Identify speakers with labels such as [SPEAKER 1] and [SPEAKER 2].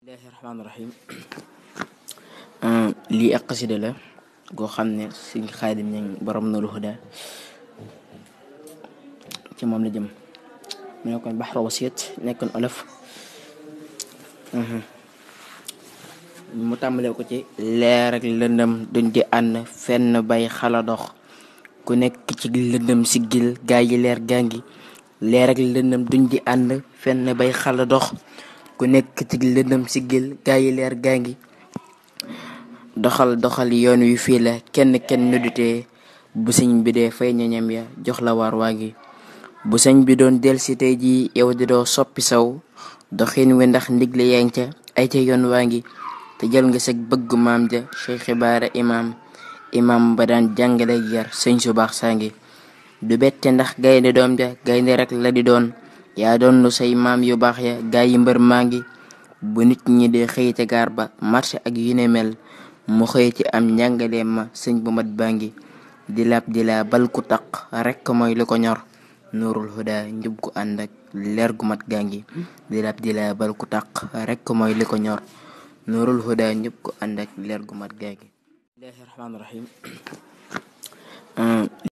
[SPEAKER 1] bismillahi rahmaani rahim. lii ak xasida la goo xam ne Sëñ Xaadim Ñaŋ borom Nuurul Hudaa ci moom la jëm mu nekkoon baxru wasiit nekkoon olof. mu tàmbalee ko ci leer ak lëndëm duñ di ànd fenn bay xala dox ku nekk ci lëndëm siggil gaa yi leer gaa ngi leer ak lëndëm duñ di ànd fenn bay xala dox ku nekk ci lëndëm siggil gaa yi leer gaa ngi doxal yoon wi fii la kenn nuddutee bu sëñ bi dee fay ñañam ya jox la waar waa ngi bu sëñ bi doon del si tey ji yow di doo soppi saw doxin wi ndax ndigle yaa ngi ca ay ca yoon waa ngi te jël nga sag bëgg maam ja Cheikh Baara imam ba daan jàngale yar sëñ su baax saa ngi du bette ndax gaynde doom ja gaynde rek la di doon yaa doon lu say maam yu baax ya gaa yi mbër maa ngi bu nit ñi de xëy te gaar ba marché ak yu ne mel mu xëy ci am njàngaleem ma sëñ bu mat baa ngi di laa bal ku taq rekk mooy li ko ñor Nuurul Hudaa njub gu ànd ak leer gu mat gaa ngi di laa bal ku taq rekk mooy li ko ñor Nuurul Hudaa njub gu ànd ak leer gu mat gaa ngi. bismillahi rahmaani rahim.